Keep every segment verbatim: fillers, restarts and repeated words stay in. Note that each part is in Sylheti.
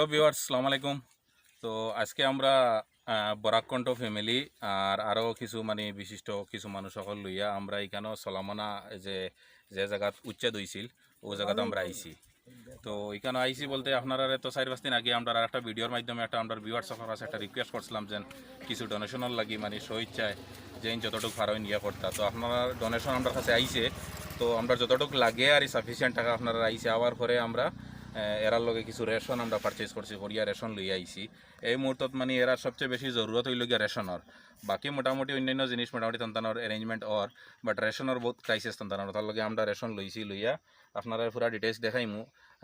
তো ভিউয়ার্স, আসসালামু আলাইকুম। তো আজকে আমরা আহ, বরাক কণ্ঠ ফ্যামিলি আর আরও কিছু মানে বিশিষ্ট কিছু মানুষ সকল লইয়া আমরা এখানেও সলামনা যে যে জায়গাত উচ্ছেদ হইছিল, ও জায়গাত আমরা আইছি। তো এখানে আইছি বলতে আপনারা তো চার পাঁচ দিন আগে আমরা আর একটা ভিডিওর মাধ্যমে একটা আমরা ভিউয়ার্স সকলের কাছে একটা রিকোয়েস্ট করছিলাম যে কিছু ডোনেশনের লাগি মানে স্বইচ্ছায় যে যতটুকু ফারইন ইয়া করতা। তো আপনারা ডোনেশন আমরা কাছে আইছে, তো আমরা যতটুকু লাগে আর সাফিসিয়েন্ট টাকা আপনারা আইছে। আবার পরে আমরা আহ, এরার লগে কিছু রেশন আমরা পারচেজ করছি, করিয়া রেশন লইয়া আইছি। এই মুহূর্তত মানে এরার সবচেয়ে বেশি জরুরত হইল গিয়া রেশনর। বাকি মোটামুটি অন্যান্য জিনিস মোটামুটি তান্তানোর অ্যারেঞ্জমেন্ট অর, বাট রেশনর বহুত ক্রাইসিস তান্তানোর। তার লগে আমরা রেশন লইছি, লইয়া আপনারা পুরা ডিটেলস দেখাইমু।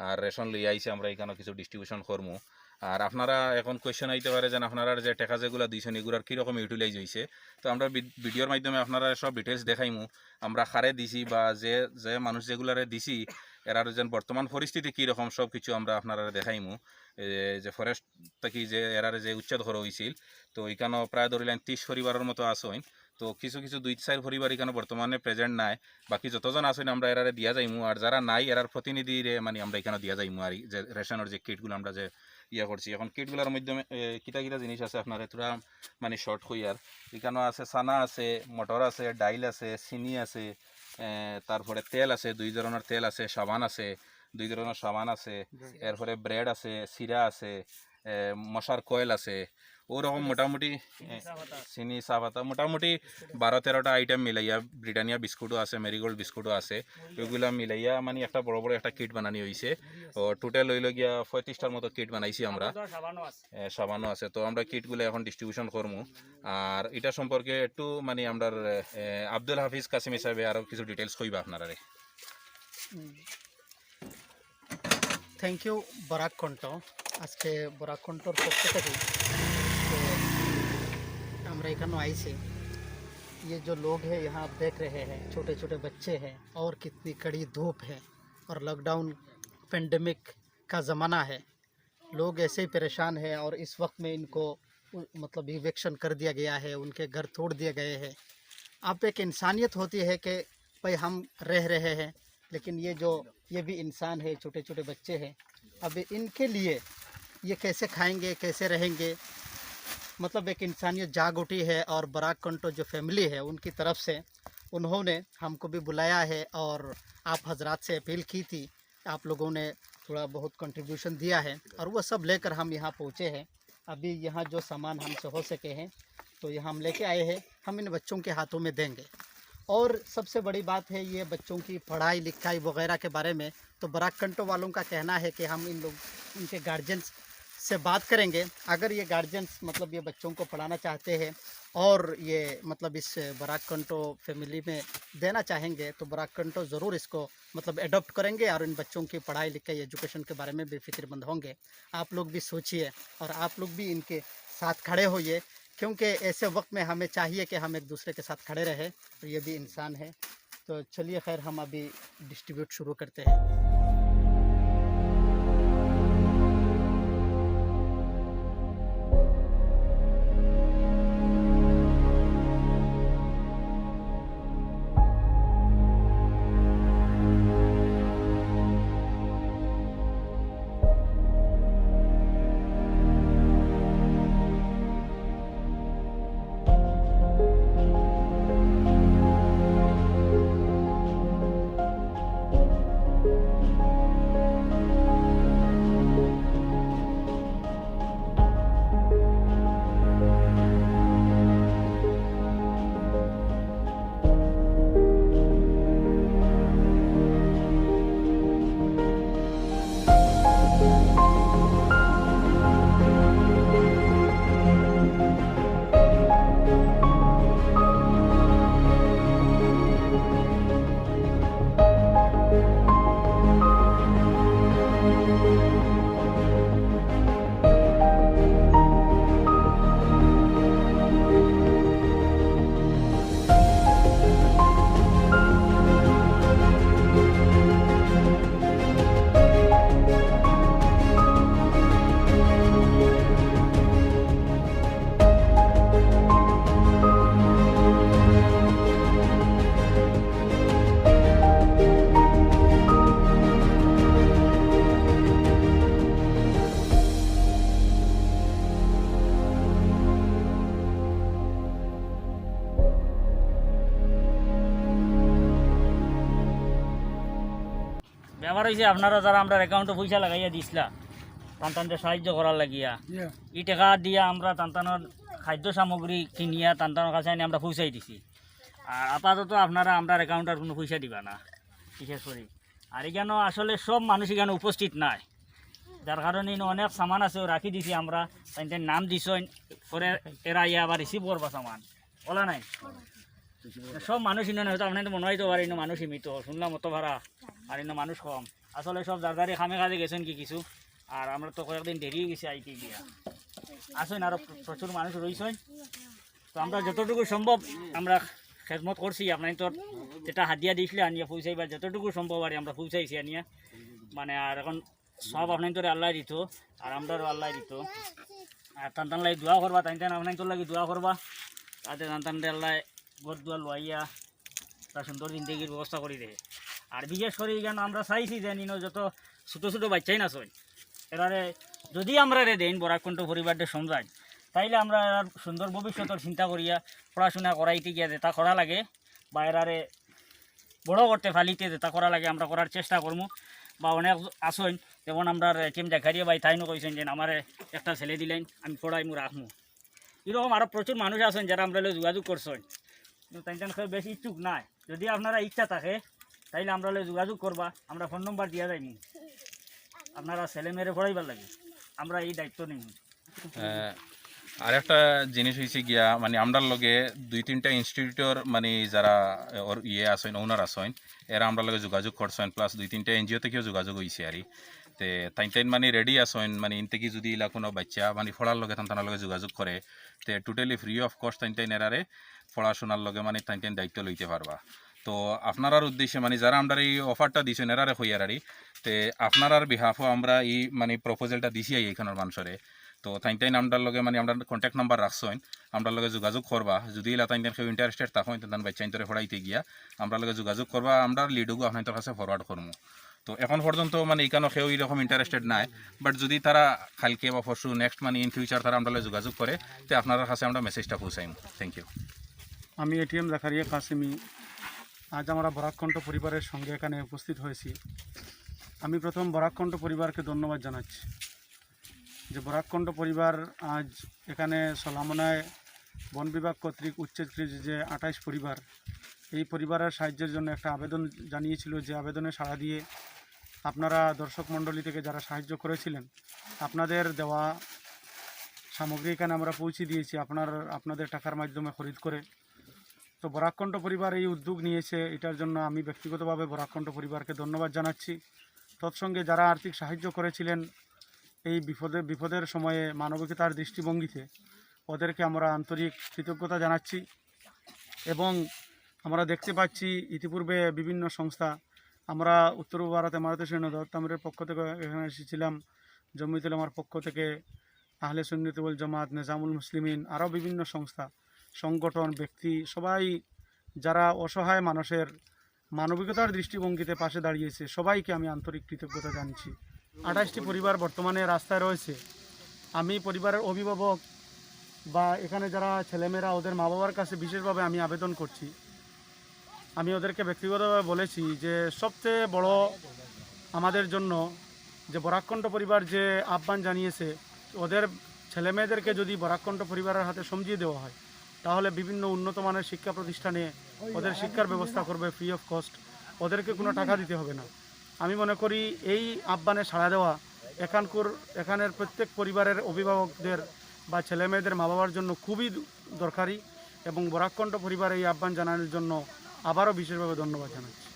আর রেশন লইয়া আইছে, আমরা এখানে কিছু ডিস্ট্রিবিউশন করমু। আর আপনারা এখন কোয়েশ্চেন আইতে পারে যে আপনারা যে টাকা যেগুলা দিছেন এগুলার কীরকম ইউটিলাইজ হইছে। তো আমরা ভিডিওর মাধ্যমে আপনারা সব ডিটেলস দেখাইমু, আমরা কারে দিছি বা যে যে মানুষ যেগুলারে দিছি এরার যেন বর্তমান পরিস্থিতি কীরকম সব কিছু আমরা আপনারা দেখাইমু। এ, যে ফরেস্ট থাকি যে এরারে যে উচ্ছেদ করা হইছিল, তো এখানো প্রায় ধরিলেন ত্রিশ পরিবারের মতো আছইন। তো কিছু কিছু দুই চার পরিবার এখানো বর্তমানে প্রেজেন্ট নাই, বাকি যতজন আছইন আমরা এরারে দিয়া যাইমু, আর যারা নাই এরার প্রতিনিধিরে মানে আমরা এখানো দিয়া যাইমু। আর এই যে রেশনের যে কিটগুলো আমরা যে ইয়া করছি, এখন কিটগুলোর মাধ্যমে এ, কিতা কিতা জিনিস আছে আপনারা থুড়া মানে শর্ট কই। আর এখানো আছে চানা আছে, মটর আছে, ডাইল আছে, চিনি আছে, এ, তারপরে তেল আছে, দুই ধরনের তেল আছে, সাবান আছে, দুই ধরনের সাবান আছে, এরপরে ব্রেড আছে, সিরা আছে, এ, মশার কয়েল আছে, ওরকম মোটামুটি এ, চিনি, চা পাতা, মোটামুটি বারো তেরোটা আইটেম মিলাইয়া, ব্রিটানিয়া বিস্কুটও আছে, মেরিগোল্ড বিস্কুটও আছে, ওইগুলা মিলাইয়া মানে একটা বড় বড় একটা কিট বানানি হইছে। ও টোটাল হইল গিয়া পঁয়ত্রিশটার মতো কিট বানাইছি আমরা। এ, সাবানও আছে। তো আমরা কিটগুলো এখন ডিস্ট্রিবিউশন করমু। আর এটা সম্পর্কে একটু মানে আমরা আব্দুল হাফিজ কাসিম হিসাবে আরো কিছু ডিটেলস কইবা আপনারা। থ্যাংক ইউ বরাক কণ্ঠ। আজকে বরাক কণ্ঠর পক্ষ থেকে তো আমরা এখানে আইছি। ये जो लोग हैं, यहाँ आप देख रहे हैं, छोटे छोटे बच्चे हैं और कितनी कड़ी धूप है और लॉकडाउन पेंडेमिक का ज़माना है। लोग ऐसे ही परेशान हैं और इस वक्त में इनको उ- मतलब इविक्शन कर दिया गया है, उनके घर तोड़ दिए गए हैं। अब एक इंसानियत होती है कि भाई हम रह रहे हैं, लेकिन ये जो ये भी इंसान है, छोटे छोटे बच्चे हैं, अब इनके लिए ये कैसे खाएंगे, कैसे रहेंगे? मतलब एक इंसानियत जाग उठी है और बराक कंटो जो फैमिली है उनकी तरफ से उन्होंने हमको भी बुलाया है और आप हजरात से अपील की थी, आप लोगों ने थोड़ा बहुत कंट्रीब्यूशन दिया है और वो सब लेकर हम यहाँ पहुँचे हैं। अभी यहाँ जो सामान हमसे हो सके हैं तो यहाँ हम लेके आए हैं, हम इन बच्चों के हाथों में देंगे। और सबसे बड़ी बात है ये बच्चों की पढ़ाई लिखाई वगैरह के बारे में, तो बराक कंटो वालों का कहना है कि हम इन लोग, इनके गार्जियंस से बात करेंगे। अगर ये गार्जियंस मतलब ये बच्चों को पढ़ाना चाहते हैं और ये मतलब इस बराक कंटो फैमिली में देना चाहेंगे तो बराक कंटो ज़रूर इसको मतलब एडॉप्ट करेंगे और इन बच्चों की पढ़ाई लिखाई एजुकेशन के बारे में भी फिक्रमंद होंगे। आप लोग भी सोचिए और आप लोग भी इनके साथ खड़े होइए, क्योंकि ऐसे वक्त में हमें चाहिए कि हम एक दूसरे के साथ खड़े रहें। तो ये भी इंसान है। तो चलिए खैर, हम अभी डिस्ट्रीब्यूट शुरू करते हैं। আবার অইছে আপনারা যারা আমরার অ্যাকাউন্টো পয়সা লাগাইয়া দিছলা, তান তানরে সাহায্য করার লাগিয়া, ইয়া। ই টেকা দিয়া আমরা তান তানর খাদ্য সামগ্রী কিনিয়া তান তানর কাছে আনি আমরা পৌঁছাই দিছি। আর আপাতত আপনারা আমরার অ্যাকাউন্টর কুনু পয়সা দিবা না, বিশেষ করি। আর ইখানো আসলে সব মানুষ ইখানো উপস্থিত নাই, যার কারণে ইনো অনেক সামান আছে, রাখি দিছি আমরা, তাইন তাইন নাম দিছইন, পরে এরা আইয়া আবার রিসিভ করবা সামান, অলা নাই। সব মানুষ ইনো নাই, হয়তো আপনাইনতর মনো অইতো পারে ইনো মানুষ সীমিত, শুনলাম অত ভাড়া, আর ইনো মানুষ কম। আসলে সব যার যার কামে কাজে গেছইন কি কিছু, আর আমরা তো কয়েকদিন দেরি অই গেছে আইতে গিয়া। আছইন আরো প্র-, প্রচুর মানুষ রইছইন। তো আমরা যতটুকু সম্ভব আমরা খেদমত করছি, আপনাইনতর যেটা হাদিয়া দিছলা আনিয়া পৌঁছাইবার, যতটুকু সম্ভব আর আমরা পৌঁছাইছি আনিয়া। মানে আর এখন সব আপনাইনতরে আল্লায় দিতো, আর আমরারও আল্লায় দিতো। আর তান তান লাগি দোয়া করবা, তাইন তাইন আপনাইনতর লাগি দোয়া করবা, যাতে তান তানরে আল্লায় ঘর দুয়ার লওয়াইয়া তারা সুন্দর জিন্দেগির ব্যবস্থা করি দেয়। আর বিশেষ করি ইখান আমরা চাইছি যে ইনো যত ছোট ছোট বাইচ্চাইন আছইন, এরারে যদি আমরারে দেইন, বরাক কণ্ঠ পরিবাররে সমঝাইন, তাইলে আমরা এরার সুন্দর ভবিষ্যতর চিন্তা করিয়া পড়াশোনা করাইতে গিয়া যেটা করা লাগে বা এরারে বড় করতে ফালিতে যেটা করা লাগে আমরা করার চেষ্টা করমু। বা অনেক আছইন, যেমন আমরার এটিএম জাকারিয়া ভাই, তাইনও কইছইন যে আমারে একটা ছেলে দিলাইন, আমি পড়াইমু রাখমু। এরকম আরো প্রচুর মানুষ আছইন যারা আমরার লগে যোগাযোগ করছইন, কিন্তু তাইন তান কেউ বেশ ইচ্ছুক নাই। যদি আপনারা ইচ্ছা থাকে, তাইলে আমরার লগে যোগাযোগ করবা, আমরা ফোন নম্বর দিয়া যাইমু। আপনারা ছেলে মেয়েরে পড়াইবার লাগি আমরা এই দায়িত্ব নিমু। আহ, আরেকটা জিনিস অইছে গিয়া, মানে, আমরার লগে দুই তিনটা ইনস্টিটিউটর, মানে, যারা, আহ, ওর ইয়ে আছইন, ওনার আছইন, এরা আমরার লগে যোগাযোগ করছইন, প্লাস দুই তিনটা এনজিও থাকিও যোগাযোগ অইছে আর কি। তে তাইন তাইন, মানে, রেডি আছইন, মানে, ইন থাকি যদি ইলা কুনু বাইচ্চা, মানে, পড়ার লগে তান তানর লগে যোগাযোগ করে, তে totally free of cost তাইন তাইন এরারে পড়াশোনার লগে, মানে, তাইন তাইন দায়িত্ব লইতে পারবা। তো আপনারার উদ্দেশ্যে, মানে, যারা আমরারে এই অফারটা দিছইন, এরারে কইয়ার আর কি, তে আপনারার বিহাফও আমরা এই, মানে, প্রপোজালটা দিছি আর কি ইখানর মানুষরে। তো তাইন তাইন আমরার লগে, মানে, আমরার কন্ট্যাক্ট নাম্বার রাখছইন, আমরার লগে যোগাযোগ করবা। যদি ইলা তাইন তাইন কেউ ইন্টারেস্টেড থাকইন, তান বাইচ্চাইন্তরে পড়াইতে গিয়া আমরার লগে যোগাযোগ করবা, আমরা লিডুগু আপনাইন্তর কাছে ফরওয়ার্ড করমু। তো এখন পর্যন্ত, মানে, ইখানো কেউ এরকম ইন্টারেস্টেড নাই, বাট যদি তারা কালকে বা পরশু নেক্সট, মানে, ইন ফিউচার তারা আমরার লগে যোগাযোগ করে, তে আপনারার কাছে আমরা মেসেজটা পৌঁছাইমু। Thank you. আমি এটিএম জাকারিয়া কাসেমি। আজ আমরা বরাক কণ্ঠ পরিবারের সঙ্গে এখানে উপস্থিত হয়েছি। আমি প্রথম বরাক কণ্ঠ পরিবারকে ধন্যবাদ জানাচ্ছি যে বরাক কণ্ঠ পরিবার আজ এখানে সলামনায় বন বিভাগ কর্তৃক উচ্ছেদকৃত যে আঠাইশ পরিবার, এই পরিবারের সাহায্যের জন্য একটা আবেদন জানিয়েছিল, যে আবেদনে সাড়া দিয়ে আপনারা দর্শক মণ্ডলী থেকে যারা সাহায্য করেছিলেন, আপনাদের দেওয়া সামগ্রী এখানে আমরা পৌঁছে দিয়েছি আপনার, আপনাদের টাকার মাধ্যমে খরিদ করে। তো বরাক কণ্ঠ পরিবার এই উদ্যোগ নিয়েছে, এটার জন্য আমি ব্যক্তিগতভাবে বরাক কণ্ঠ পরিবারকে ধন্যবাদ জানাচ্ছি। তৎসঙ্গে যারা আর্থিক সাহায্য করেছিলেন এই বিপদে, বিপদের সময়ে মানবিকতার দৃষ্টিভঙ্গিতে, ওদেরকে আমরা আন্তরিক কৃতজ্ঞতা জানাচ্ছি। এবং আমরা দেখতে পাচ্ছি ইতিপূর্বে বিভিন্ন সংস্থা, আমরা উত্তর ভারত এমারাতে শহীদ হজরত আমিরের পক্ষ থেকে এখানে এসেছিলাম, জমিয়তুল উলামার পক্ষ থেকে, আহলে সুন্নাত ওয়াল জামাত, নিজামুল মুসলিমিন, আরও বিভিন্ন সংস্থা, সংগঠন, ব্যক্তি, সবাই যারা অসহায় মানুষের মানবিকতার দৃষ্টিভঙ্গিতে পাশে দাঁড়িয়েছে, সবাইকে আমি আন্তরিক কৃতজ্ঞতা জানছি। আঠাশটি পরিবার বর্তমানে রাস্তায় রয়েছে। আমি পরিবারের অভিভাবক বা এখানে যারা ছেলেমেয়েরা, ওদের মা বাবার কাছে বিশেষভাবে আমি আবেদন করছি, আমি ওদেরকে ব্যক্তিগতভাবে বলেছি যে সবচেয়ে বড় আমাদের জন্য যে বরাক কণ্ঠ পরিবার যে আহ্বান জানিয়েছে, ওদের ছেলেমেয়েদেরকে যদি বরাক কণ্ঠ পরিবারের হাতে সমঝিয়ে দেওয়া হয়, তাহলে বিভিন্ন উন্নত মানের শিক্ষা প্রতিষ্ঠানে ওদের শিক্ষার ব্যবস্থা করবে ফ্রি অফ কস্ট, ওদেরকে কোনো টাকা দিতে হবে না। আমি মনে করি এই আহ্বানে সাড়া দেওয়া এখানকুর, এখানের প্রত্যেক পরিবারের অভিভাবকদের বা ছেলেমেয়েদের মা বাবার জন্য খুবই দরকারি, এবং বরাক কণ্ঠ পরিবার এই আহ্বান জানানোর জন্য আবারও বিশেষভাবে ধন্যবাদ জানাচ্ছি।